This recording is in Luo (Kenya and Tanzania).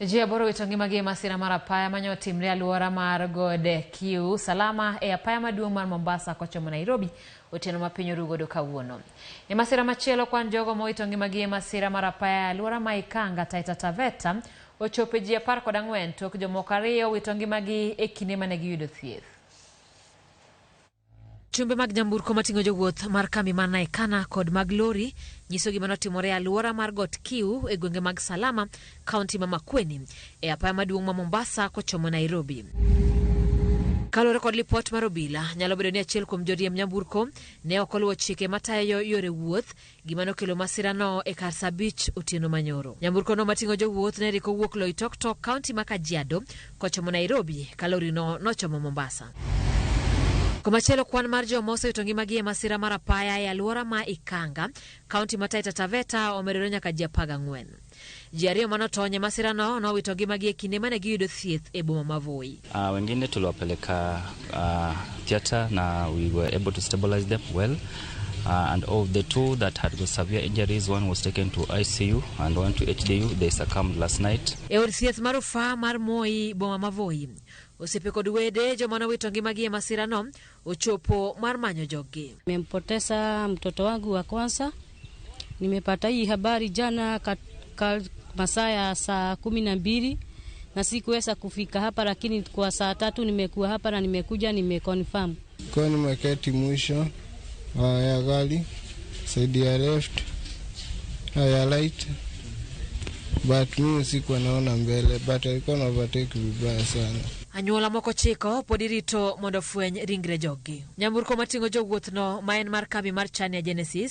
Ji aboro owito ngimagi e masira mar apaya mane otimre e alwora mar God Kiu Salama e apaya maduong' mar Mombasa kochomo Nairobi otieno ma piny oru godo kawuono. E masira machielo kwan jogo mowito ngimagi e masira mar apaya e alwora ma Ikanga, Taita Taveta ochopo e ji 14 tok jomoko ariyo wito ngimagi e kinde mane giyudo thieth. Chumbe mag nyamburko mating'o jowuoth mar kambi mar Naekana kod mag lori nyiso gima notimore e alwora mar Got Kiu e gwenge mag Salama, kaunti ma Makueni, e apaya maduong' ma Mombasa kochomo Nairobi. Kaluwore kod lipot mar obila, nyalo bedo ni achiel kuom joriemb nyamburko ne ok oluwo chike matayo yore wuoth Gima nokelo masirano e kar saa 5 otieno manyoro. Nyamburkono mating'o jowuoth ne rik owuok Loitoktok, kaunti ma Kajiado, kochomo Nairobi, ka lorino nochomo Mombasa. Komachielo kwan mar joma osewito ngimagi e masira mar apaya e alwora ma Ikanga, kaunti ma Taita Taveta omedore nyaka ji 14. Ji ariyo mane otony e masirano nowito ngimagi e kinde mane giyudo thieth e boma ma Voi. Wengine tuliwapeleka theatre na we were able to stabilize them well. And of the two that had got severe injuries, one was taken to ICU and one to HDU. They succumbed last night. E od thieth mar rufaa mar Moi, boma ma Voi, osiepe kod wede joma nowito ngimagi e masirano ochopo mar manyo joggi. Nimempoteza mtoto wangu wa kwanza. Nimepata hii habari jana masaa ya saa 12 na sikuweza kufika hapa, lakini kwa saa 3 nimekuwa hapa na nimekuja nimeconfirm. Kwa nimeketi mwisho ya gari side ya left ya right, but mimi sikuwa naona mbele, but alikuwa na overtake vibaya sana. Anyuola moko 9 pod irito mondo ofweny ringre joggi. Nyamburko mating'o jowuothno ma en mar kambi mar Chania Genesis.